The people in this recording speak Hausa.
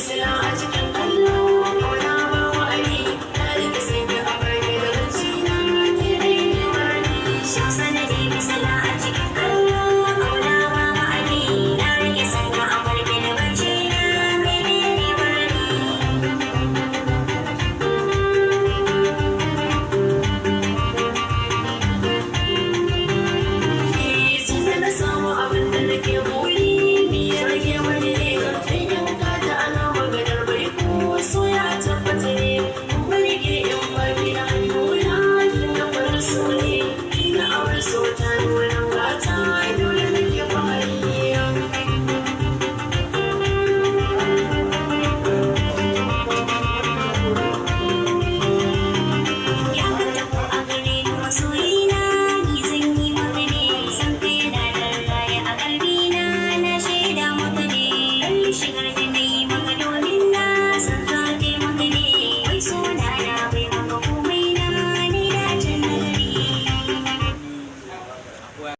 sila a cikin kallo, kauna ba wa'adi. Na rike sanyi a farke da bacci na, ke dai ne maradi. So sanadi misala a cikin kallo, kauna ba ma'adi. Na rike sanya a farke da bacci na, kai ne ne maradi. Sun da na samu abin da nake buri, ni ya rage mani ne. In ka ta ana maganar bai ko so ya tabbata ne. Mulki in baki da hannuna, na farar so ne. Na aure so ta nuna gata, dole nake fahari. Ya ka taho a gare ni masoyina, ni zan yi maka ne. San ka yana da raye a kalbina, na shaida maka ne. Kalli shigar da na yi